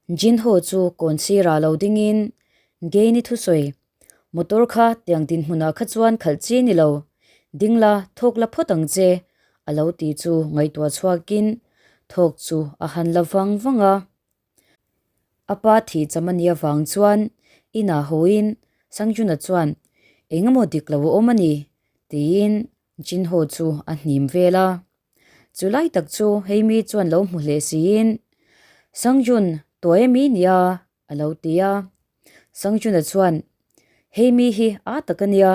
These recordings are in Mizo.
Jinho chu kawn sirah lo dingin Gain-i thusawi, Motor kha tiang dinhmunah kha chuan khalh chi ni lo, ding la, thawk la phawt ang che, a lo ti chu ngaihtuah chhuakin thawk chu a han la vang vang a. A pa thih cham a nih avang chuan inah hawiin Sangjuna chuan, Engemaw dik lo a awm a ni, tiin Jinho chu a hnim vel a. Chu lai tak chu Heimi chuan lo hmu hle siin, Sangjun, tuai ami nia? a lo ti a. Sangjuna chuan, Heimi hi a tak a nia,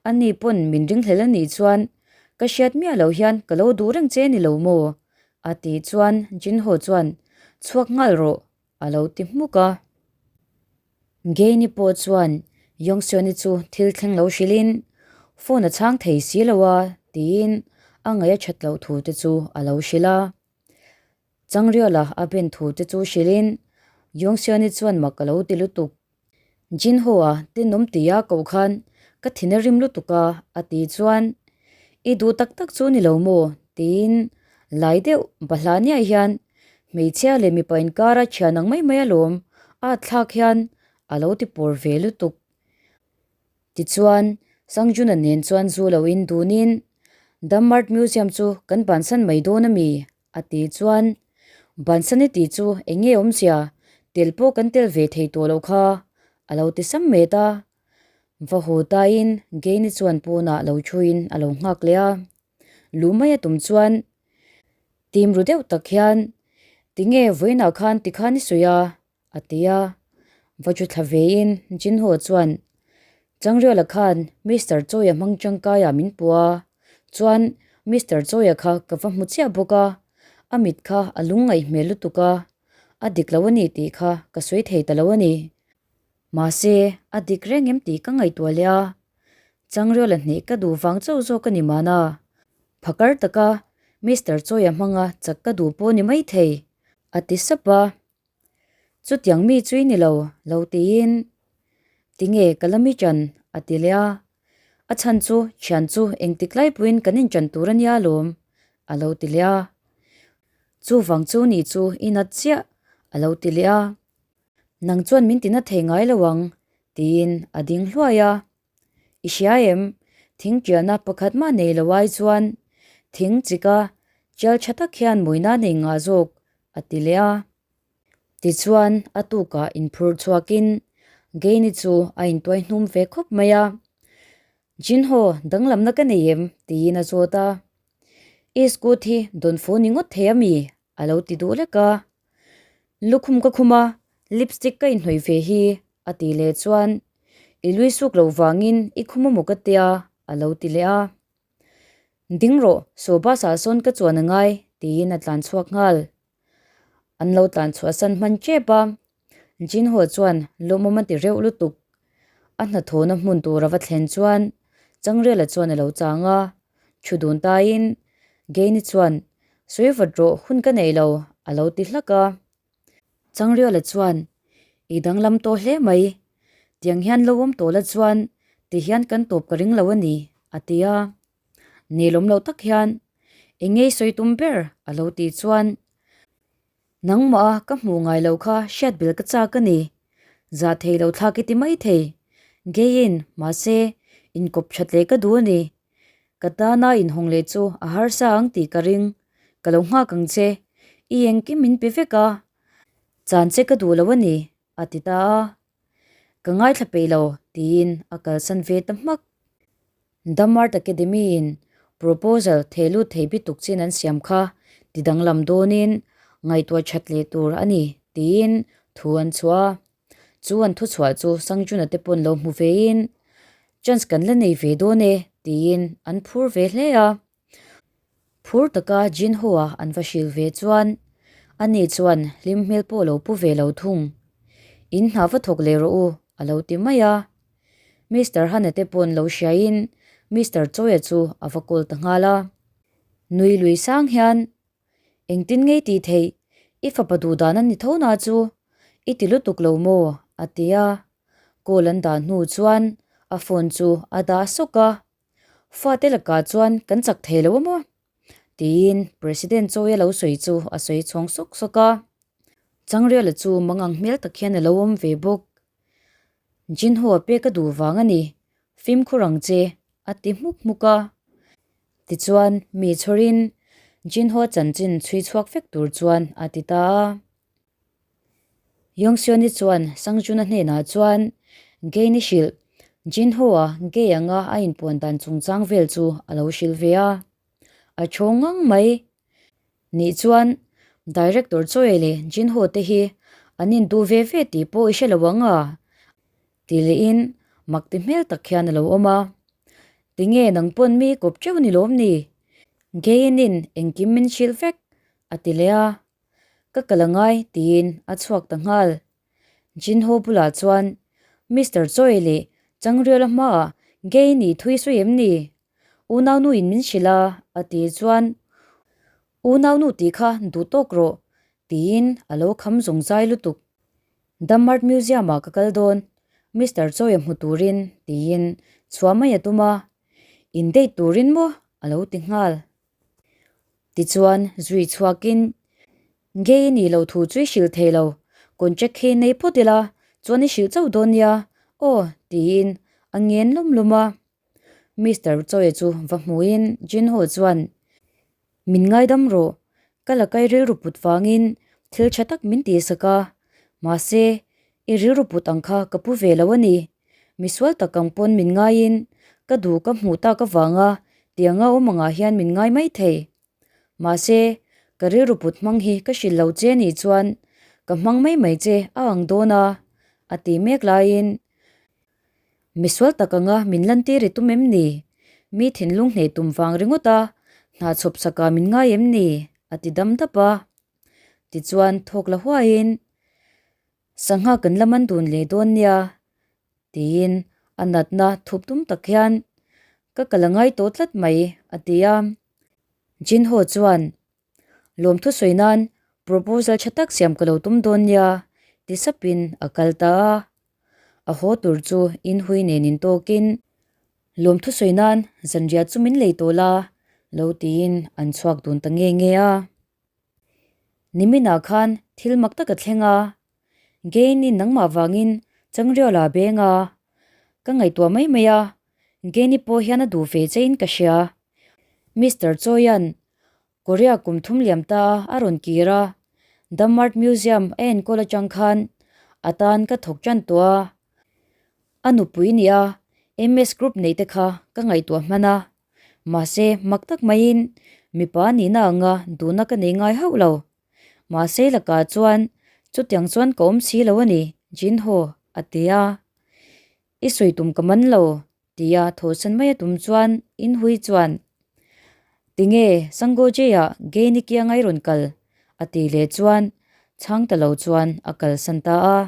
ani pawn min ringhlel a nih chuan ka hriat miah loh hian ka lo duh reng che ni lo maw? a tih chuan Jinho chuan, Chhuak nghal rawh, a lo ti hmuk a. Gaini pawh chuan Yongseoni chu thil thleng lo hrilhin phone a chhang thei si lo a tiin a ngaih a that loh thu te chu a lo hrilh a. Changriala a ben thu te chu hrilhin Yongseoni chuan mak a lo ti lutuk. Jinho-a tenawm tia koh khan ka thin a rim lutuk a a ti chuan I duh tak tak chu ni lo maw? tiin lai deuh bahla niah hian hmeichhia leh mipa inkara thian ang mai mai alawm a thlak hian a lo ti pawr ve lutuk. Tichuan, Sangjuna nen chuan zu lo in dunin Dam Art Museum chu kan bansan mai dawn a mi? A ti chuan, Bansani tih chu eng nge awmzia, tel pawh kan tel ve thei tawh loh kha, a lo ti sam met a. Va haw taiin Gaini chuan pawnah lo thuin a lo nghak leh a. Lu mai a tum chuan tim ru deuh tak hian, Tinge vawiinah khan tikhan i sawi a? A ti a, va chu thla vein Jinho chuan Changriola khan Mister Chawia hmang tangkaiah min pu a, chuan Mister Chawia kha ka va hmu chiah bawk a, a mit kha a lungngaih hmel lutuk a, a dik lo a ni tih kha ka sawi thei ta lo a ni. Mahse, a dik reng em tih ka ngaihtuah leh a, Changriola hneh ka duh vang chauh zawk a ni mahna, phakar taka Mister Chawia hmanga chak ka duh pawh ni maithei, a ti sap a. Chutiang mi chu i ni lo, lo tiin tinge ka la mi ṭan a ti leh a. A chhan chu thian chu engtik lai pawhin kan inṭan tur a nia alawm a lo ti leh a. Chuvang chu ni chu i nat chiah a lo ti leh a. Nang chuan min tina thei ngai lo ang tiin a ding hluai a. I hria em? Thing ṭiahna pakhat mah nei lo ai chuan thing chika chial ṭha tak hian mawina nei ngah zawk a ti leh a. Tichuan a tukah inphur chhuakin Gaini chu a intuai hnum ve khawp mai a. Jinho, danglamna ka nei em? tiin a zawt a. I scoot hi dawnfu ni ngawt thei a mi? a lo ti duh lek a. Lukhum ka khum a, lipstick ka inhnawih ve hi a ti leh chuan I lui suk loh vangin i khum amaw ka tia a lo ti leh a. Ding rawh, saw bus ah sawn ka chuan a ngai tiin a tlan chhuak nghal. An lo tlan chhuah san hman tep a, Jinho chuan lawmawm a ti reuh lutuk. A hnathawhna hmun tur a va thlen chuan Changrela chuan a lo chang a, thu dun taiin Gaini chuan Sawi vat rawh hun ka nei lo a lo ti hlak a. Changriola chuan, I danglam tawh hle mai, tiang hian lo awm tawh la chuan ti hian kan tawp ka ring lo a ni, a ti a. Nelawm loh tak hian, Eng ngei sawi tum ber? a lo tih chuan, Nangmah a ka hmuh ngai lo kha hriat bel ka chak a ni. Zah thei lo thlak i ti mai thei. Geiin, mahse, inkawp that leh ka duh a ni. Ka tana inhawng leh chu a harsa ang tih ka ring. Ka lo nghak ang che. I engkim min pe vek a. Chan che ka duh lo a ni, a ti ta a. Ka ngaithla peih lo, tiin a kalsan ve ta hmak. Damart Academy-in proposal thei lut thei bituk chin an siam kha ti danglam dawnin ngaihtuah that leh tur a ni, tiin thu an chhuah a. Chu an thuchhuah chu Sangjuna te pawn lo hmu vein, Chance kan la nei ve dawn e, tiin an phur ve hle a. Phur taka Jinho-a an va hrilh ve chuan ani chuan hlim hmel pawh lo pu ve lo thung. In hna va thawk leh rawh u, a lo ti mai a. Mister Hana te pawn lo hriain Mister Chawia chu a va kawl ta nghal a. Nui lui sang hian Engtin ngei tih theih, i fapa duh dan a ni tho na chu, i ti lutuk lo maw? a ti a. Call an dah hnu chuan a phone chu a dah sawk a. Fate lakah chuan kan chak thei lo a maw? tiin President Chawia lo sawi chu a sawi chhawng sawk sawk a. Changriala chu mangang hmel tak hian a lo awm ve bawk. Jinho a pek a duh vang a ni, fimkhur ang che, a ti hmuk hmuk a. Tichuan, mi chhawrin Jinho chanchin chhui chhuak vek tur chuan a ti ta a. Yongseoni chuan Sangjuna hnenah chuan Gain-i hrilh, Jinho-a gay anga a inpuan dan chungchang vel chu a lo hrilh ve a. A chhawng ngang mai. Nih chuan Director Choi leh Jinho te hi an induh ve ve tih pawh i hre lo ang a? Ti lehin mak ti hmel tak hian a lo awm a. Tinge nang pawn mi kawp teuh ni lawm ni? Gain-in engkim min hrilh vek, a ti leh a. Ka kal a ngai tiin a chhuak ta nghal. Jinho bulah chuan Mister Choi leh Changriala hmaah gay nih thui sawi em ni? Unaunu in min hrilh a, a ti chuan Unaunu tih kha duh tawk rawh tiin a lo kham zawng zai lutuk. Damart Museum ah ka kal dawn Mister Choi a hmu turin tiin chhuah mai a tum a, in date turin maw a lo ti nghal. Tichuan, zui chhuakin, Gay i nih loh thu chu i hrilh thei lo, contract khi nei phawt ila, chuan i hrilh chauh dawn nia, aw, tiin a ngen lawm lawm a. Mister Choi chu va hmuhin Jinho chuan, Min ngaidam rawh, ka la kai rilru put vangin thil tha tak min tihsak a, mahse, i rilru put ang kha ka pu ve lo a ni. Misual tak ang pawn min ngaiin ka duh ka hmuh tak avanga tianga awm angah hian min ngai mai thei. Mahse, ka rilru put hmang hi ka hrilh lo che nih chuan ka hmang mai mai che a ang dawn a, a ti mek laiin misual tak anga min lantir i tum em ni? Mi thinlung hneh tum vang ringawt a hna chhawp sakah min ngai em ni? a ti dam dap a. Tichuan thawk la huaiin Sangha kan la man dun leh dawn nia, tiin a natna thup tum tak hian ka kal a ngai tawh tlat mai, a ti a. Jinho chuan, Lawmthu sawi nan proposal tha tak siam ka lo tum dawn nia, ti sapin a kal ta a. A haw tur chu inhui nen intawkin, Lawmthu sawi nan zanriah chu min lei tawh la, lo tiin an chhuak dun ta nge nge a. Niminah khan thil mak tak a thleng a, Gain-i nangmah vangin Changriala a beng a, ka ngaihtuah mai mai a, Gain-i pawh hian a duh ve chein ka hria. Mister Choi-a'n Korea kum thum liam ta a a rawn kir a, Damart Museum a enkawl atang khan a tan ka thawk tan tawh a, a nupui nia MS Group neih te kha ka ngaihtuah hman a. Mahse, mak tak maiin mipa nihna anga duhna ka nei ngai hauh lo. Mahse lakah chuan chutiang chuan ka awm si lo a ni, Jinho, a ti a. I sawi tum ka man lo, tia thawhsan mai a tum chuan Inhui chuan, Tinge, Sangoje-ah Gay-ni kianga i rawn kal? a ti leh chuan chhang ta lo chuan a kalsan ta a.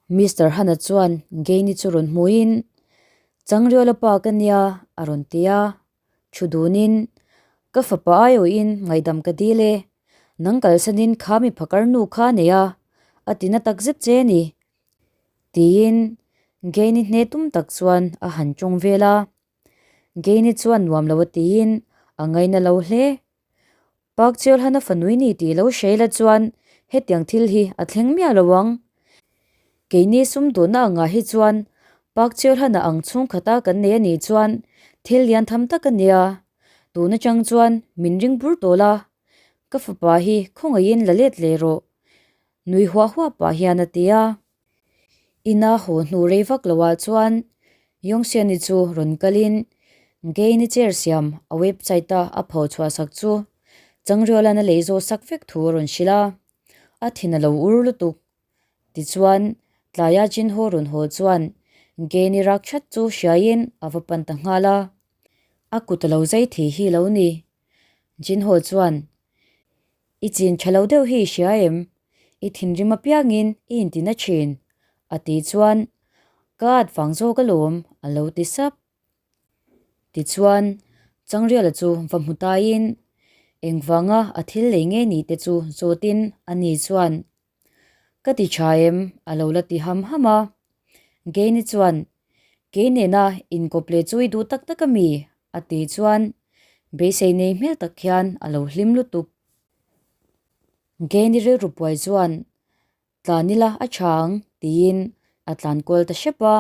Mister Hana chuan Gaini chu rawn hmuhin, Changriawla pa ka nia, a rawn ti a. Thu dunin, Ka fapa aiawhin ngaihdam ka dil e. Nang kalsanin kha mi phakar nu kha a nei a, a ti na tak zet che a ni. Tiin Gaini hne tum tak chuan a han tawng vel a. Gaini chuan nuam lo a tiin a ngaina lo hle. Park Cheolhan a fanui ni tih lo hre ila chuan hetiang thil hi a thleng miah lo ang. Keini sumdawhna angah hi chuan Park Cheolhan a ang chhungkhata kan nei a nih chuan thil lian tham tak a nia. Tun atang chuan min ring bur tawh la, ka fapa hi khawngaihin la let leh rawh, nui huah huah pah hian a ti a. Ina haw hnu rei vak loah chuan Yongxiani chu rawn kalin Gain-i chair siam a website-a a pho chhuah sak chu Changriawla'n a lei zawh sak vek thu a rawn hrilh a, a thin a lo ur lutuk. Tichuan, tlaia Jinho rawn haw chuan Gain-i rak that chu hriaiin a va pan ta nghal a, a kut a lo zai thei hi lo ni. Jinho chuan I chin tha lo deuh hi i hria em? I thinrim apiangin i intina thin, a tih chuan ka at vang zawk alawm, a lo ti sap. Tichuan, Changriala chu va hmu taiin engvanga a thil lei ngei ni te chu zawtin a ni chuan, Ka ti tha em? a lo la ti ham ham a. Gaini chuan, Kei nena inkawp leh chu i duh tak tak a mi? a ti chuan beisei nei hmel tak hian a lo hlim lutuk. Geni rilru buai chuan tlan ila a tha ang tiin a tlan kual ta hrep a.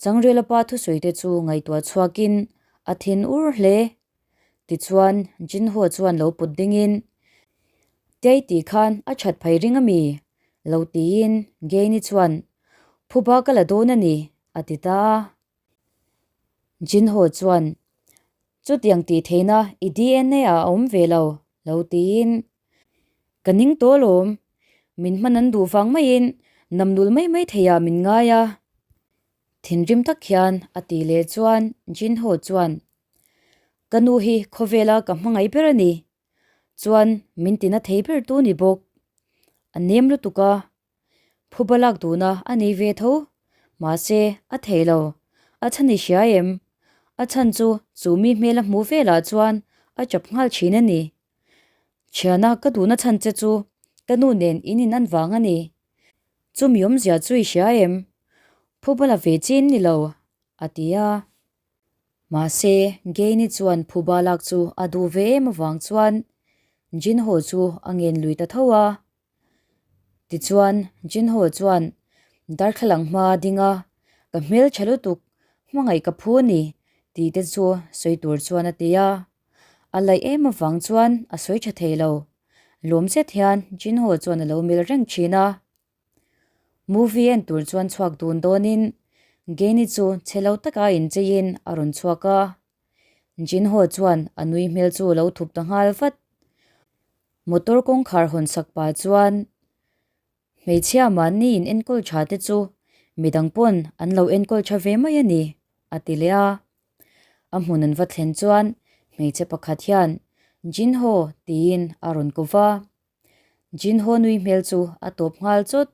Changrela pa thusawi te chu ngaihtuah chhuakin a thin ur hle. Tichuan Jinho chuan lo put dingin, Tei tih khan a that phei ring a mi? lo tiin Geni chuan, Phuba ka la dawn a ni, a ti ta a. Jinho chuan, Chutiang tih theihna i DNA ah a awm ve lo, lo tiin, Ka ning tawh alawm, min hman an duh vang maiin namnul mai mai theiah min ngai a. Thinrim tak hian a tih leh chuan Jinho chuan, Ka nu hi khawvela ka hmangaih ber a ni, chuan min tina thei ber tu ni bawk. A nem lutuk a, Phuba lak duhna a nei ve tho. Mahse, a thei lo. A chhan i hria em? A chhan chu chu mi hmel a hmuh velah chuan a chap nghal thin a ni. Thiana ka duhna chhan che chu ka nu nen in inan vang a ni. Chumi awmzia chu i hria em? Phuba la ve chin ni lo, a ti a. Mahse, Gaini chuan phuba lak chu a duh ve em avang chuan Jinho chu a ngen lui ta tho a. Tichuan, Jinho chuan darthlalang hma a ding a, Ka hmel tha lutuk, hmangaih ka phu a ni, tih te chu sawi tur chuan a ti a. A laih em avang chuan a sawi tha thei lo. Lawm zet hian Jinho chuan a lo mil reng thin a. Movie en tur chuan chhuak dun dawnin Geni chu chhe lo taka incheiin a rawn chhuak a. Jinho chuan a nui hmel chu a lo thup ta nghal vat. Motor kawngkhar hawn sak pah chuan hmeichhia mahni in enkawl tha te chu midang pawn an lo enkawl tha ve mai a ni, a ti leh a. A hmun an va thlen chuan hmeichhe pakhat hian Jinho tiin a rawn ko va. Jinho nui hmel chu a tawp nghal chawt.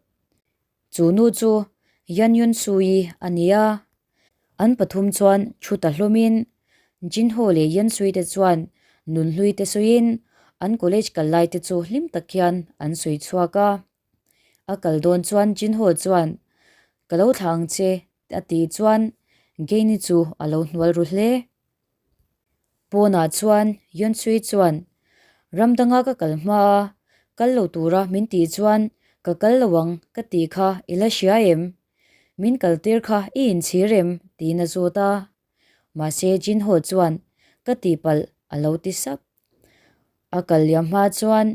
Chu nu chu Yan Yun Sui a ni a, an pathum chuan thu ta hlawmin Jinho leh Yan Sui te chuan nunhlui te sawiin an college kal lai te chu hlim tak hian an sawi chhuak a. A kal dawn chuan Jinho chuan, Ka lo thlah ang che a tih chuan Gaini chu a lo hnual ru hle. Pawnah chuan Yeonsui chuan, Ram danga ka kal hma a, kal lo tura min tih chuan ka kal lo ang ka tih kha i la hria em? Min kal tir kha i inchhir em? tiin a zawt a. Mahse Jinho chuan, Ka tihpalh a lo ti sap. A kal liam hma chuan,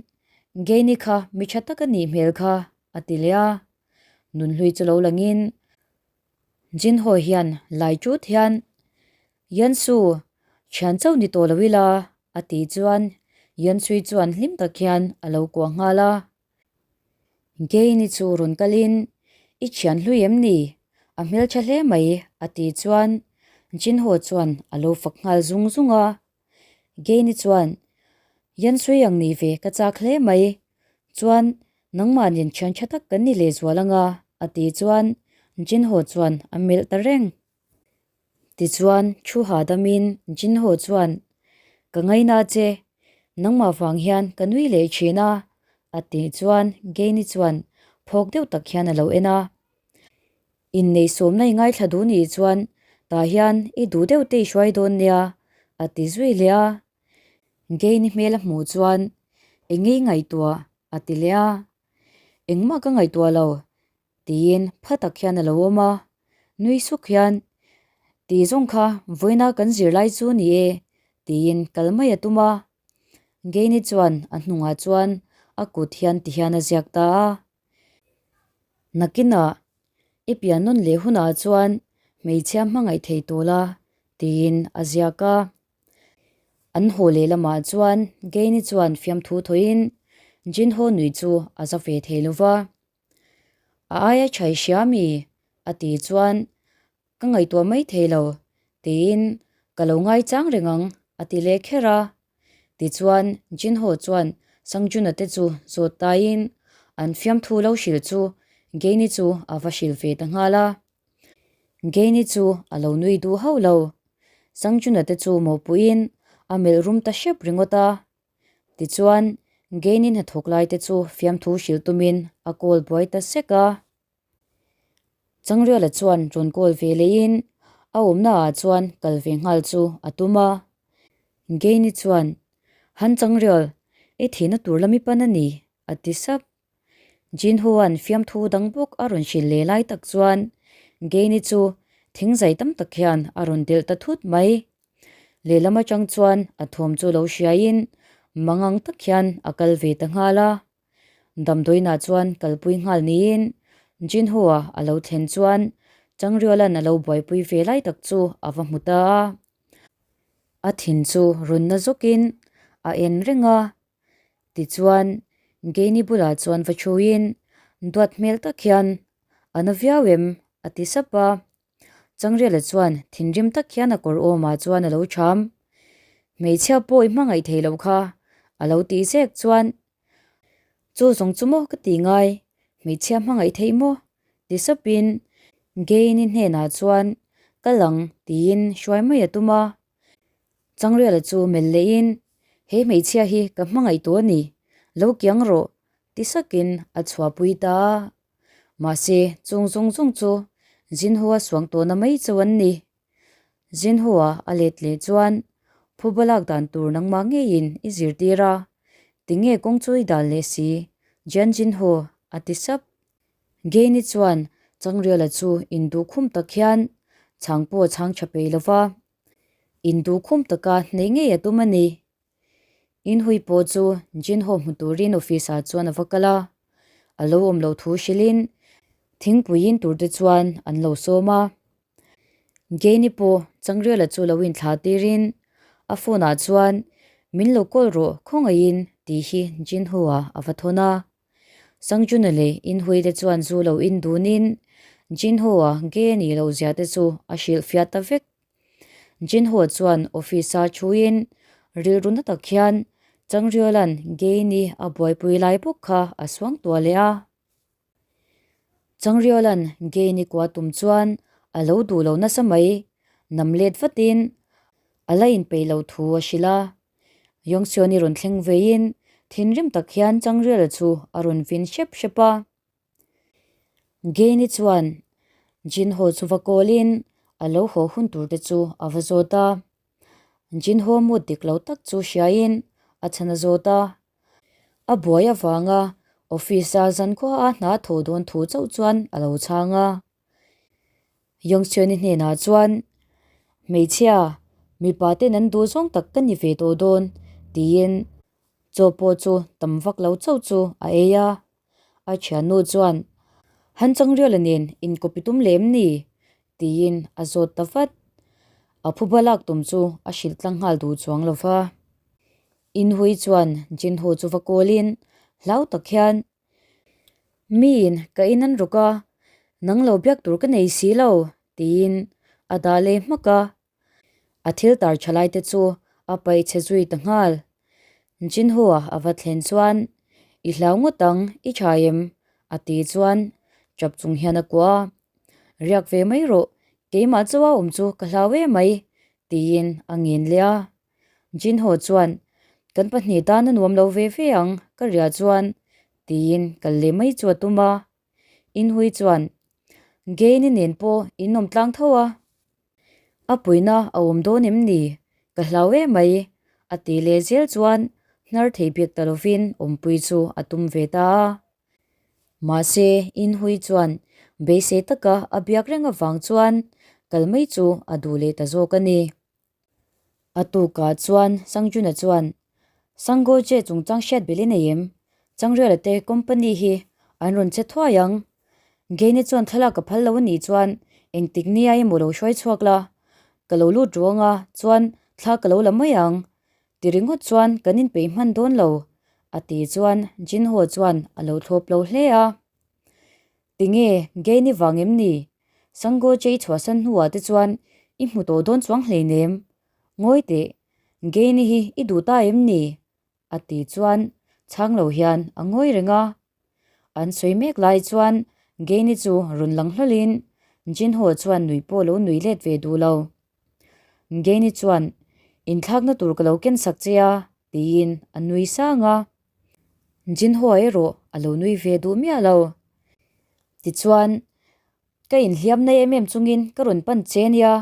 Gaini kha mi tha tak a nih hmel kha a ti leh a. Nunhlui chu lo langin Jinho hian lai tut hian, Yansu, thian chauh ni tawh lo ila, a tih chuan Yansui chuan hlim tak hian a lo kuah nghal a. Gaini chu rawn kalin, I thian hlui em ni? A hmeltha hle mai, a tih chuan Jinho chuan a lo fak nghal zung zung a. Gaini chuan, Yansui ang ni ve ka chak hle mai, Chuan, nangmah nen thian tha tak kan ni lehzual anga, a tih chuan Jinho chuan a melh ta reng. Tichuan, thu hahdamin Jinho chuan, Ka ngaina che, nangmah vang hian ka nui leh thin a, a tih chuan Gaini chuan phawk deuh tak hian a lo en a. Innei sawmna i ngaithla duh nih chuan tah hian i duh deuh te i hruai dawn nia, a ti zui leh a. Gaini hmel a hmuh chuan, Eng nge i ngaihtuah? a ti leh a. Engmah ka ngaihtuah lo, tiin pha tak hian a lo awm a. Nui suk hian, Tih zawng kha vawiina kan zirlai chu ni e, tiin kal mai a tum a. Gaini chuan a hnungah chuan a kut hian ti hian a ziak ta a. Nakinah i pian nawn leh hunah chuan hmeichhia hmangaih thei tawh la, tiin a ziak a. An haw leh lamah chuan Gaini chuan fiamthu thawhin Jinho nui chu a za ve thei lo va. A aia chhai hria mi? a tih chuan Ka ngaihtuah mai thei lo, tiin ka lo ngaichang reng ang, a ti leh kher a. Tichuan Jinho chuan Sangjuna te chu zawt taiin an fiamthu lo hrilh chu Gaini chu a va hrilh ve ta nghal a. Gaini chu a lo nui duh hauh lo. Sangjuna te chu mawhpuiin a melh rum ta hrep ringawt a. Tichuan Gaini hnathawk lai te chu fiamthu hrilh tumin a call buai ta sek a. Changriala chuan rawn call ve leiin a awmna ah chuan kal ve nghal chu a tum a. Gaini chuan, Han Changrial, i thihna tur lam i pan a ni. A ti sap. Jinho-a'n fiamthu dang bawk a rawn hrilh leh lai tak chuan Gain-i chu thingzai tam tak hian a rawn delh ta thut mai. Lehlam atang chuan a thawm chu lo hriaiin mangang tak hian a kal ve ta nghal a. Damdawiinah chuan kalpui nghal niin Jinho-a a lo thlen chuan Changriala'n a lo buaipui ve lai tak chu a va hmu ta a. A thin chu rawn na zawkin a en reng a. Tichuan, Gain-i bulah chuan va thuin duat hmel tak hian, A na viau em? a ti sap a. Changriala chuan thinrim tak hian a kawr awmah chuan a lo cham. Hmeichhia pawh i hmangaih thei loh kha, a lo tih zek chuan, Chu zawng chu maw ka ti ngai, hmeichhia hmangaih theih maw? ti sapin Gain-i hnenah chuan, Kal ang, tiin hruai mai a tum a. Changriala chu melh lehin, He hmeichhia hi ka hmangaih tawh a ni, lo kiang rawh, ti sakin a chhuahpui ta a. Mahse, chung zawng zawng chu Jinho-a suang tawhna mai chauh an ni. Jinho-a a let leh chuan, Phuba lak dan tur nangmah ngeiin i zirtir a, tinge kawng chu i dal leh si, Jian Jinho, a ti sap. Gain-i chuan Changriala chu induhkhum tak hian chhang pawh a chhang tha peih lo va. Induhkhum taka hneih ngei a tum a ni. Inhui pawh chu Jinho hmu turin office ah chuan a va kal a, a lo awm loh thu hrilhin thingpui in tur te chuan an lo sawm a. Gain-i pawh Changriala chu lo inthlah tirin a phone ah chuan min lo call rawh khawngaihin tih hi Jinho-a a va thawn a. Sangjuna leh Inhui te chuan zu lo in dunin Jinho-a gay a nih loh zia te chu a hrilhfiah ta vek. Jinho chuan office-a thuin rilru na tak hian Changriola'n Gain-i a buaipui lai bawk kha a suang tuah leh a. Changriola'n Gain-i kua tum chuan a lo duh lo nasa mai, nam let vatin a la inpeih loh thu a hrilh a. Yongseon-i rawn thleng veiin thinrim tak hian Changriola chu a rawn vin hrep hrep a. Gain-i chuan Jinho chu va kawlin a lo haw hun tur te chu a va zawt a. Jinho mood dik lo tak chu hriaiin a chhan a zawt a. A buai avanga office-a zankhua a hna thaw dawn thu chauh chuan a lo chhang a. Yongseon-i hnenah chuan, Hmeichhia, mipa ten an duh zawng tak ka ni ve tawh dawn, tiin chaw pawh chu tam vak lo chauh chu a ei a. A thiannu chuan, Han Changriala nen inkawpi tum lem ni? tiin a zawt ta vat. A phuba lak tum chu a hrilh tlang nghal duh chuang lo va. Inhui chuan Jinho chu va kawlin hlau tak hian, Miin ka in an ruk a, nang lo biak tur ka nei si lo, tiin a dah leh hmak a. A thil tar tha lai te chu a paih chhe zui ta nghal. Jinho-a a va thlen chuan, I hlau ngawt ang, i tha em? a ti chuan chap chung hian a kuah a. Riak ve mai rawh, keimah chawa awm chu ka hlau em mai, tiin a ngen leh a. Jinho chuan, Kan pahnih tan a nuam lo ve ve ang, ka riah chuan, tiin kal leh mai chu a tum a. Inhui chuan, Gain-i nen pawh in awm tlang tho a. A puina a awm dawn em ni? Ka hlau em mai, a ti leh zel chuan hnar thei bik ta lovin awmpui chu a tum ve ta a. Mahse, Inhui chuan beisei taka a biak reng avang chuan kal mai chu a duh leh ta zawk a ni. A tukah chuan Sangjuna chuan, Sangoje chungchang hriat belh i nei em? Changriala te company hi an rawn che thuai ang. Gaine chuan thlalak ka phal lo a nih chuan engtik nia emaw lo hruai chhuak la, ka lo lut ruang a, chuan thla ka lo la mai ang. Ti ringawt chuan kan inpeih hman dawn lo, a ti chuan Jinho chuan a lo thlawp lo hle a. Tinge, Gaine vang em ni? Sango che i chhuahsan hnuah te chuan i hmu tawh dawn chuang hleinem. Ngawi teh, Gaine hi i duh ta em ni? A ti chuan chhang lo hian a ngawi reng a. An sawi mek lai chuan Gaine chu rawn lang hlawlhin Jinho chuan nui pawh lo nui let ve duh lo. Gaine chuan, Inthlakna tur ka lo ken sak che a, tiin a nui sang a. Jinho erawh a lo nui ve duh miah lo. Tichuan, ka inhliam na em em chungin ka rawn pan che nia,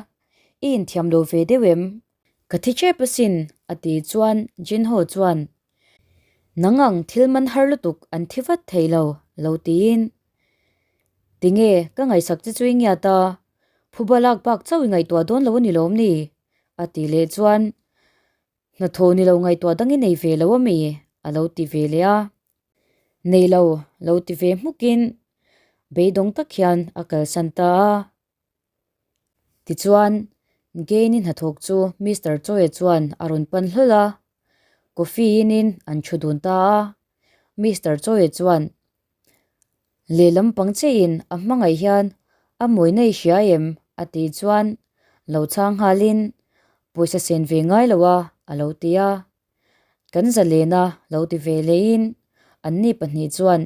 i inthiam lo ve deuh em? Ka thi ṭep asin, a ti chuan Jinho chuan. Nang ang thil man har lutuk an thi vat thei lo, lo tiin. Tinge ka ngaihsak che chu i ngiat a, phuba lak bak chauh i ngaihtuah dawn lo a ni lawm ni? a ti leh chuan Hnathawh ni lo ngaihtuah dang i nei ve lo a mi? a lo ti ve leh a. Nei lo, lo ti ve hmukin beidawng tak hian a kalsan ta a. Tichuan, Gain-i hnathawk chu Mister Chawia chuan a rawn pan hlawl a, coffee inin an thu dun ta a. Mister Chawia chuan, Lehlam pang chiahin a hmangaih hian a mawina i hria em? a tih chuan lo chhang nghalin, Pawisa sen ve ngai lo a, a lo ti a. Kan zalena lo ti ve leiin anni pahnih chuan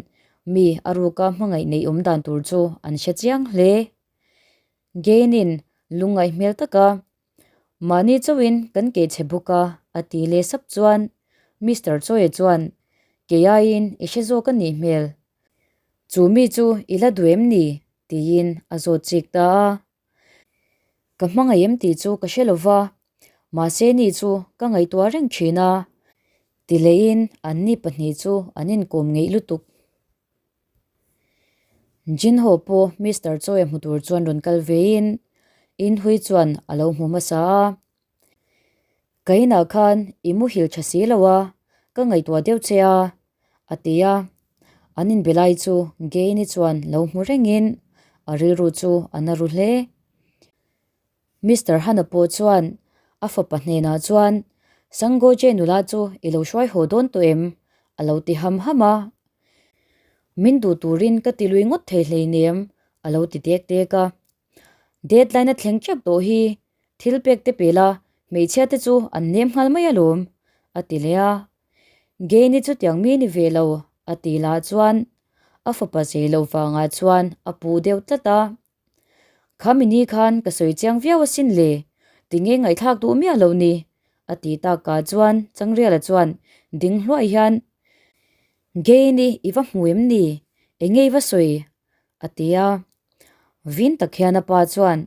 mi a ruka hmangaih neih awm dan tur chu an hre chiang hle. Gain-in lungngaih hmel taka mahni chauhin kan keh chhe bawk a, a ti leh sap chuan Mister Chawia chuan kei aiin i hre zawk a nih hmel. Chu mi chu i la duh em ni? tiin a zawt chik ta a. Ka hmangaih em tih chu ka hre lo va, mahse ni chu ka ngaihtuah reng thin a, ti lehin anni pahnih chu an inkawm ngeih lutuk. Jinho pawh Mister Chawia hmu tur chuan rawn kal vein Inhui chuan a lo hmu hmasa a. Ka inah khan i muhil tha si lo a, ka ngaihtuah deuh che a, a ti a. An inbe lai chu Gain-i chuan lo hmu rengin a rilru chu a na ru hle. Mister Hana pawh chuan a fapa hnenah chuan, Sangoje nula chu i lo hruai haw dawn tawh em? a lo ti ham ham a. Min duh turin ka ti lui ngawt thei hleinem, a lo ti dek dek a. Deadline a thleng tep tawh hi thil pek te pe la, hmeichhia te chu an nem nghal mai alawm, a ti leh a. Gain-i chu tiang mi ni ve lo, a ti lah chuan a fapa zei loh vangah chuan a puh deuh tlat a. Kha mini khan ka sawi chiang viau asin le, tinge ngaihthlak duh miah loh ni? a ti takah chuan Changriala chuan ding hluai hian, Gain-i i va hmu em ni? Enge i va sawi? a ti a. Vin tak hian a pa chuan,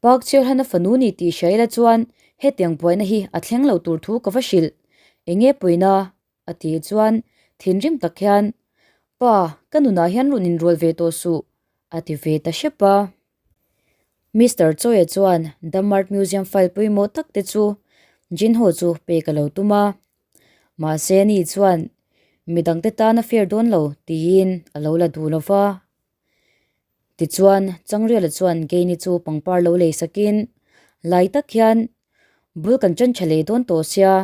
Park Cheolhan a fanu ni tih hria ila chuan hetiang buaina hi a thleng lo tur thu ka va hrilh. Enge pawina? a tih chuan thinrim tak hian, Pa, ka nunah hian rawn inrual ve tawh suh, a ti ve ta hrep a. Mister Chawia chuan Dam Art Museum file pawimawh tak te chu Jinho chu pek a lo tum a. Mahse ani chuan midangte tan a fair dawn lo tiin a lo la duh lo va. Tichuan Changriala chuan Gain-i chu pangpar lo lei sakin lai tak hian bul kan ṭan ṭha leh dawn tawh sia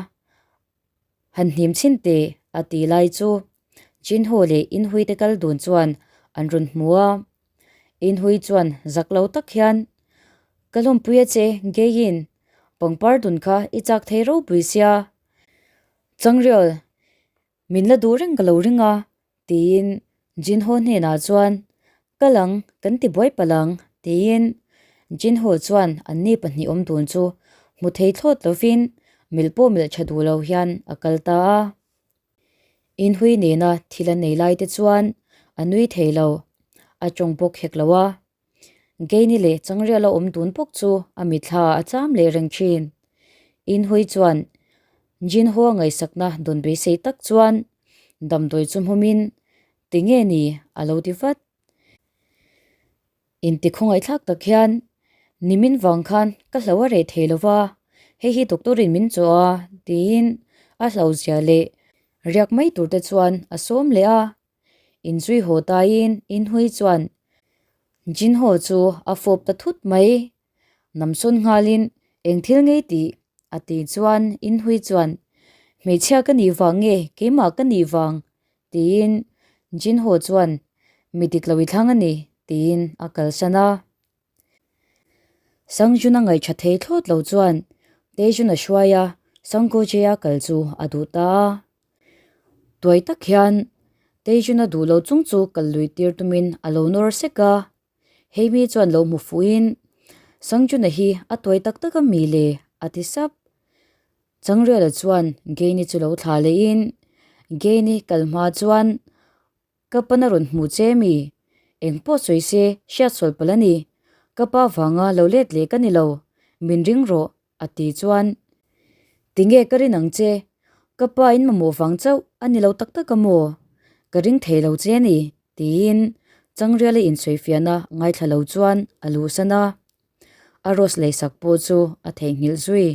han hnim chhin teh a ti lai chu Jinho leh Inhui te kal dun chuan an rawn hmu a. Inhui chuan zak lo tak hian Ka lawmpui a che Gain, pangpar dun kha i chak thei ropui sia. Changrial, min la duh reng ka lo ring a, tiin Jinho hnenah chuan, Kal ang, kan ti buai palh ang, tiin Jinho chuan anni pahnih awm dun chu hmu thei thlawt lovin milh pawh milh tha duh lo hian a kal ta a. Inhui nena thil a nei lai te chuan a nui thei lo, a tawng bawk hek lo a. Gain-i leh Changriala awm dun bawk chu a mitthla a cham leh reng thin. Inhui chuan Jinho a ngaihsakna dawn beisei tak chuan damdawi chu hmumin Tinge ni? a lo ti vat. Inti khawngaihthlak tak hian nimin vang khan ka hlo a reh thei lova, hei hi doctor in min chawh a tiin a hlauhzia leh riak mai tur te chuan a sawm leh a. Inzui haw taiin Inhui chuan Jinho chu a fawp ta thut mai. Namsawn nghalin eng thil ngei tih a tih chuan Inhui chuan Hmeichhia ka nih vang nge keimah ka nih vang tiin Jinho chuan mi dik lo i thlang a ni tiin a kalsan a. Sangjun a ngaihṭha thei thlawt lo chuan Taejun a hruai a, Sanggoje-a kal chu a duh ta a. Tuai tak hian Taejun a duh lo chung chu kal lui tir tumin a lo nawr sek a. Heimi chuan lo hmu fuhin, Sangjun-a hi a tuai tak tak a mi le? a ti sap. Changriala chuan Gain-i chu lo thlah lehin, Gain-i kal hma chuan Ka pana rawn hmu che mi? Eng pawh sawi se hriat sawl palh a ni. Ka pa vanga lo let leh ka ni lo, min ring rawh, a ti chuan. Tinge ka rin ang che? Ka pa in mamawh vang chauh a ni lo tak tak a maw? Ka ring thei lo che a ni, tiin Changriala insawifiahna ngaithla lo chuan a luhsan a. A rose leisak pawh chu a theihnghilh zui.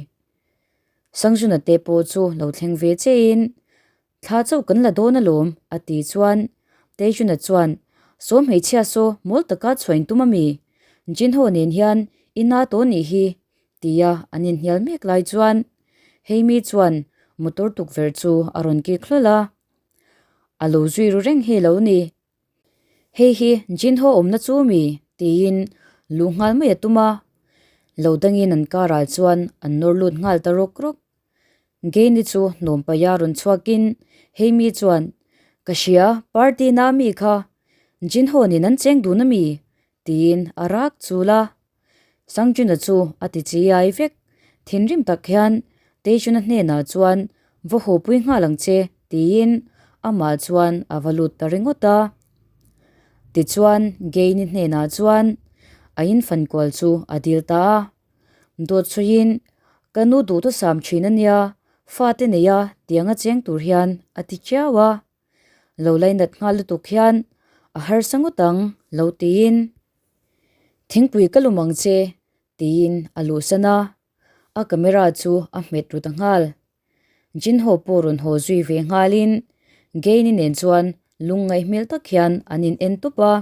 Sangjuna te pawh chu lo thleng ve chein Thla chauh kan la dawn alawm, a ti chuan Taejuna chuan, Saw hmeichhia saw mawl taka chhuain tum a mi? Jinho nen hian i na tawh nih hi, tia an inhnial mek lai chuan Heimi chuan motor tukverh chu a rawn kik hlawl a. A lo zui ru reng hi lo ni. Hei hi Jinho awmna chu mi? tiin luh nghal mai a tum a. Lo dangin an karah chuan an nawr lut nghal ta rawk rawk. Gaini chu hnawm paia rawn chhuakin Heimi chuan, Ka hria, party na mi kha Jinho nen an cheng dun a mi? tiin a rak chul a. Sangjuna chu a ti chi ai vek. Thinrim tak hian Taejuna hnenah chuan va haw pui nghal ang che tiin amah chuan a va lut ta ringawt a. Tichuan Gaini hnenah chuan a infankual chu a dil ta a. Dawt sawiin ka nu duhthusam thin a nia, fate neia tianga cheng tur hian a ti chiau a. Lo lainat nghal lutuk hian a harsa ngawt ang lo tiin thingpui ka lum ang che tiin a luhsan a, a camera chu a hmet ru ta nghal. Jinho pawh rawn haw zui ve nghalin Gaini nen chuan lungngaih hmel tak hian an in en tawp a.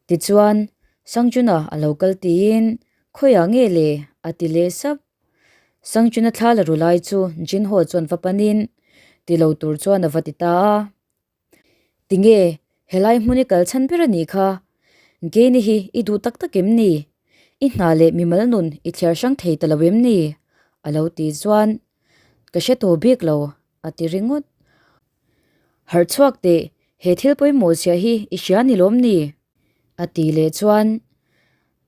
Tichuan Sangjuna a lo kal tiin khawiah nge le a ti leh sap. Sangchuna thla la ru lai chu Jinho chuan va panin ti lo tur chuan a va ti ta a. Tinge helai hmun i kal chhan ber a nih kha? Keini hi i duh tak tak em ni? I hna leh mimal nun i thliar hrang thei ta lo em ni? A lo ti chuan ka hre tawh bik lo a ti ringawt. Harh chhuak teh, he thil pawimawh chhiah hi i hria ni lawm ni? A ti leh chuan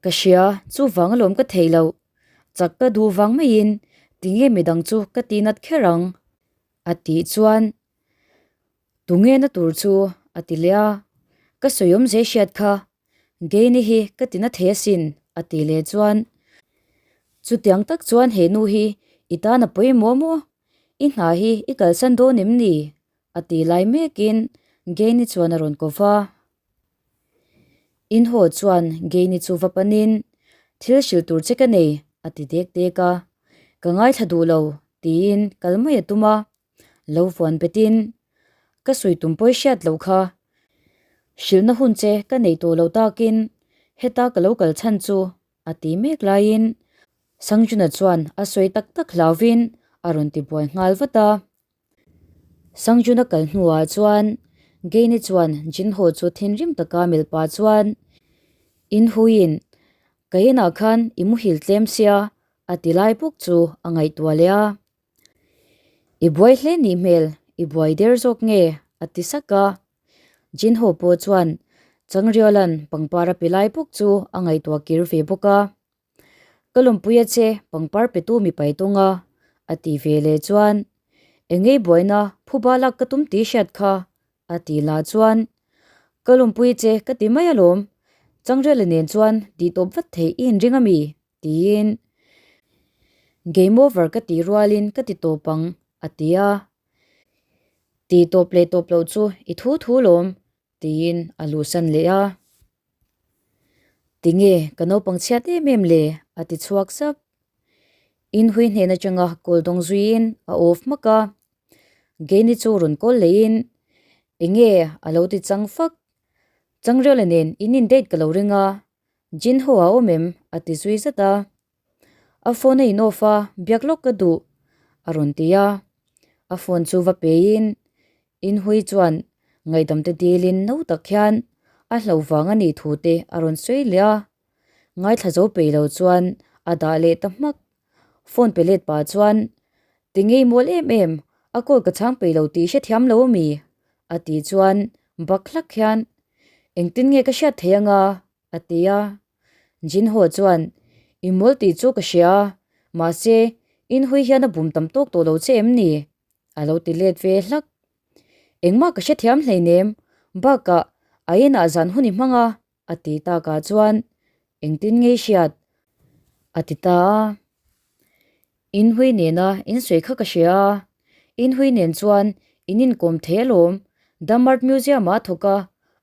ka hria chuvang alawm ka thei loh. Chak ka duh vang maiin tinge midang chu ka ti nat kher ang? A tih chuan tunge na tur chu a ti leh a, ka sawi awm zeh hriat kha Gaini hi ka ti na thei asin a ti leh chuan chutiang tak chuan he nu hi i tan a pawimawh maw? I hna hi i kalsan dawn em ni? A ti lai mekin Gaini chuan a rawn ko va. In haw chuan Gaini chu va panin, Thil hrilh tur che ka nei, a ti dek dek a. Ka ngaithla duh lo, tiin kal mai a tum a. Lo vuan betin, Ka sawi tum pawi hriat loh kha. Hrilhna hun che ka nei tawh lo takin heta ka lo kal chhan chu, a ti mek laiin Sangjuna chuan a sawi tak tak hlauvin a rawn ti buai nghal vat a. Sangjuna kal hnuah chuan Gaini chuan Jinho chu thinrim taka melh pah chuan In huiin ka inah khan i muhil tlem sia a ti lai bawk chu a ngaihtuah leh a. I buai hle nih hmel, i buai der zawk nge a ti sak a. Jinho pawh chuan Changriala'n pangpar a pe lai bawk chu a ngaihtuah kir ve bawk a. Ka lawmpui a che, pangpar petu mi pai tawng a, a ti ve leh chuan, Engei buaina phuba lak ka tum tih hriat kha, a ti lah chuan, Ka lawmpui che ka ti mai alawm, Changrela nen chuan tih tawp vat theih i inring a mi? tiin, Game over ka tih rualin ka ti tawp ang, a ti a. Ti tawp leh tawp loh chu i thu thu lawm, tiin a luhsan leh a. Tinge ka naupang chhiat em em le? a ti chhuak sap. Inhui hnen atanga kawl dawng zuiin a off hmak a. Gaini chu rawn kawl leiin enge a lo ti chang fak. Changrela nen in in date ka lo ring a, Jin ho a awm em? a ti zui zat a. A phone a in off a, biak lawk ka duh a rawn ti a. A phone chu va peiin Inhui chuan ngaihdamte dilin no tak hian a hlo vang a nih thu te a rawn sawi leh a, ngaithla zo peih lo chuan a dah leh ta hmak. Phone pe let pah chuan, Ti ngei mual em em, a call ka chhang peih lo tih hrethiam lo ami? a tih chuan bak hlak hian, Engtin nge ka hriat thei anga? a ti a. Jinho chuan, I mawl tih chu ka hria a, mahse Inhui hian a bum tam tawk tawh lo che em ni? A lo ti let ve hlak. Engmah ka hrethiam hleinem, bakah a inah zan hun i hmang a, a ti takah chuan engtin nge i hriat? A ti ta a. Inhui nena insawi kha ka hria a. Inhui nen chuan in inkawm thei alawm, Dam Art Museum-ah a thawk a,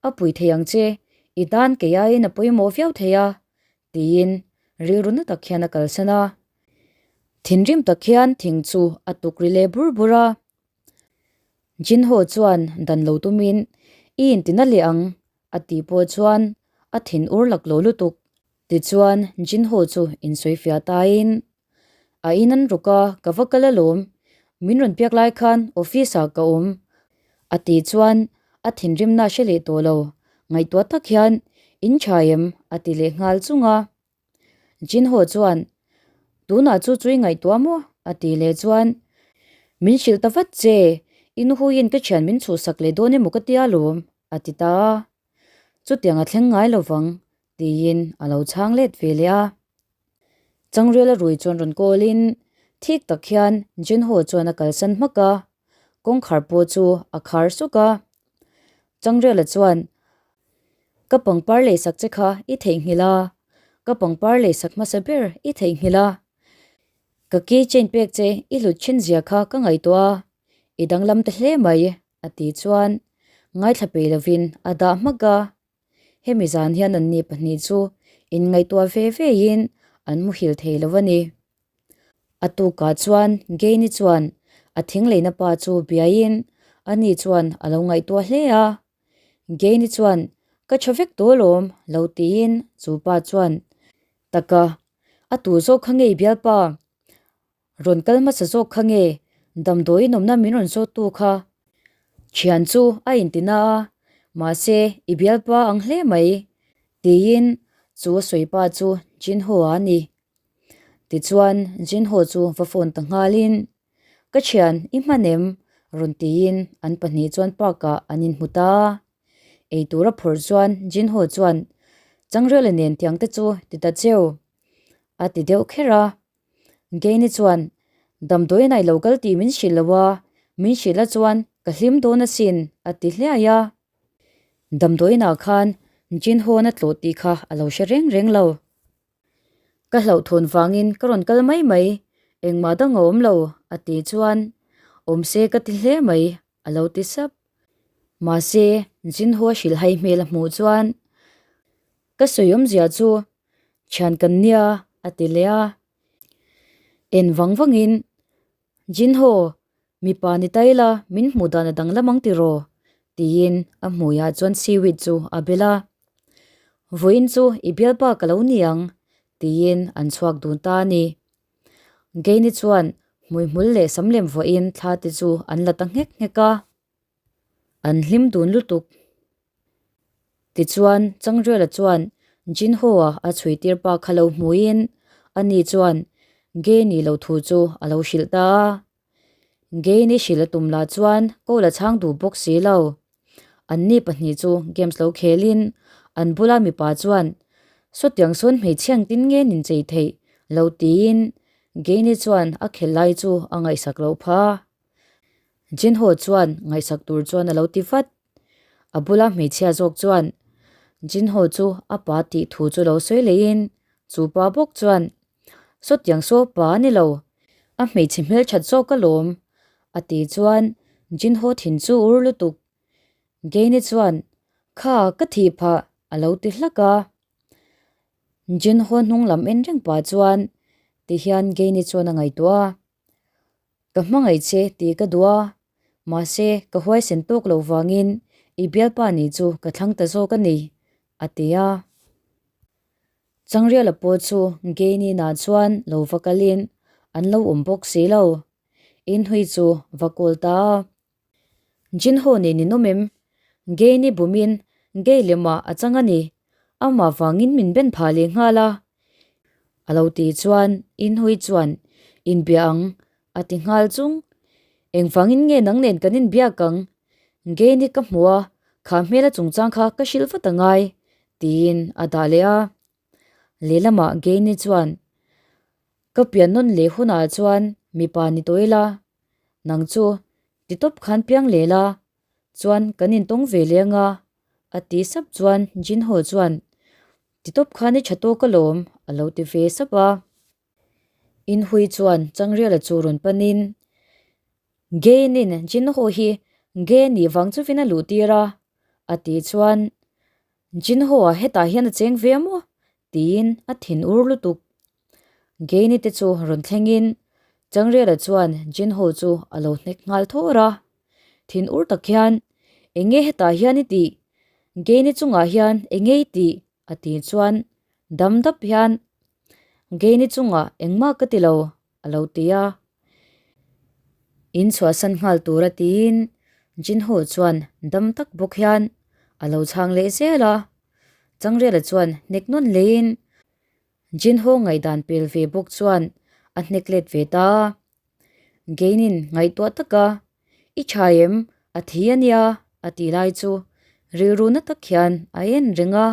a pui thei ang che, i tan kei aiin a pawimawh viau thei a, tiin rilru na tak hian a kalsan a. Thinrim tak hian thing chu a tuk ri leh bur bur a. Jinho chuan dan lo tumin i intina leh ang a tih pawh chuan a thin ur lak lo lutuk. Tichuan Jinho chu insawifiah tain a in an ruk a, ka va kal alawm, min rawn biak lai khan office ah ka awm a tih chuan a thinrimna a hre leh tawh lo, ngaihtuah tak hian in tha em a ti leh nghal chung a. Jinho chuan tunah chu chu i ngaihtuah maw a tih leh chuan min hrilh ta vat che, i nuhuiin ka thian min chhuhsak leh dawn emaw ka tia alawm a ti ta a, chutiang a thleng ngai lovang tiin a lo chhang let ve leh a. Changrela rui chuan rawn kawlin thik tak hian Jinho chuan a kalsan hmak a, kawngkhar pawh chu a khar suk a. Changrela chuan, Ka pangpar leisak che kha i theihnghilh a, ka pangpar leisak hmasa ber i theihnghilh a, ka key chain pek che i hlut thin zia kha ka ngaihtuah a, i danglam ta hle mai, a ti chuan ngaithla pei lovin a dah hmak a. Hemi zan hian anni pahnih chu inngaihtuah ve vein an muhil thei lo a ni. A tukah chuan Gaini chuan a thingleina pa chu biaiin ani chuan a lo ngaihtuah hle a. Gaini chuan, Ka tha vek tawh alawm, lo tiin chu pa chuan, Taka, a tu zawk kha ngei bialpa? Rawn kal hmasa zawk kha nge damdawi nawmna min rawn zawttu kha? Thian chu a inti na a, mahse i bialpa ang hle mai, tiin chu a sawi pa chu Jinho-a a ni. Tichuan Jinho chu va phone ta nghalin, Ka thian, i hman em? rawn tiin an pahnih chuan park-ah an inhmu ta a. Eitur a phawrh chuan Jinho chuan, Changrela nen tiang te chu ti ta cheu, a ti deuh kher a. Gaini chuan, Damdawi nai lo kal tih min hrilh lo a, min hrilh a chuan ka hlim dawn asin, a ti hliai a. Damdawiinah khan Jinhawn a tlawh tih kha a lo hre reng reng lo. Ka hlauhthawn vangin ka rawn kal mai mai, engmah dang a awm lo, a ti chuan, Awm se ka ti hle mai, a lo ti sap. Mahse, Jinhaw hrilhhai hmel a hmuh chuan, Ka sawi awmzia chu thian kan nia a ti leh a. En vang vangin, Jinho, mipa ni ta ila min hmuh dan a danglam ang tiraw? tiin a hmuiah chuan seaweed chu a bel a. Vawiin chu i bialpa ka lo ni ang, tiin an chhuak dun ta a ni. Gaini chuan hmuihmul leh samlem vawiin thla te chu an la ta nghek nghek a. An hlim dun lutuk. Tichuan, Changrela chuan Jinho-a a chhui tir pa kha lo hmuin ani chuan Gay-ni lo thu chu a lo hrilh ta a. Gay-ni hrilh a tum lah chuan call a chhang duh bawk si lo. Anni pahnih chu games lo khelin an bula mipa chuan, Sawtiang sawn hmeichhia engtin nge nin chei theih? lo tiin Gay-ni chuan a khelh lai chu a ngaihsak loh phah a. Jinho chuan ngaihsak tur chuan a lo ti vat. A bula hmeichhia zawk chuan Jinho chu a pa tih thu chu lo sawi leiin chu pa bawk chuan, Sawtiang saw pa a ni lo, a hmeichhe hmelthat zawk alawm, a ti chuan Jinho thin chu ur lutuk. Gaine chuan, Kha, ka thih phah, a lo ti hlak a. Jinho hnung lam en reng pah chuan tihian Gaine chuan a ngaihtuah a. Ka hmangaih che tih ka duh a, mahse ka huaisen tawk lo vangin i bialpa nih chu ka thlang ta zawk a ni, a ti a. Changriala pawh chu Gainina chuan lo va kalin an lo awm bawk si lo. Inhui chu va kawl ta a. Jinho nen in awm em? Gaini bumin Gay lemah a chang a ni. Amah vangin min ben phah leh nghal a. A lo tih chuan Inhui chuan inbia ang a ti nghal chung. Engvangin nge nang nen kan inbiak ang? Gaini ka hmu a, kha hmela chungchang kha ka hrilh vat angai, tiin a dah leh a. Lehlamah Gaini chuan, Ka pian nawn leh hunah chuan mipa ni tawh ila, Nang chu ti tawp khan piang leh la, chuan kan intawng ve leh anga, a ti sap chuan Jinho chuan ti tawp khan i tha tawk alawm a lo ti ve sap a. Inhui chuan Changriala chu rawn panin. Gain-in Jinho hi Gay nih vang chuvin a luh tir a, a tih chuan Jinho-a hetah hian a cheng ve maw? tiin a thin ur lutuk. Gain-i te chu rawn thlengin Changrela chuan Jinho chu a lo hnek nghal thawr a. Thin ur tak hian, Eng nge hetah hian i tih? Gain-i chungah hian eng nge i tih? A tih chuan dam dap hian, Gain-i chungah engmah ka ti lo, a lo ti a. In chhuahsan nghal tura tiin Jinho chuan dam tak bawk hian a lo chhang leh zel a. Changrela chuan hnek nawn leiin Jinho ngaihdan pel ve bawk chuan a hnek let ve ta a. Gainin ngaihtuah taka, I tha em? A thi a nia, a ti lai chu rilru na tak hian a en reng a.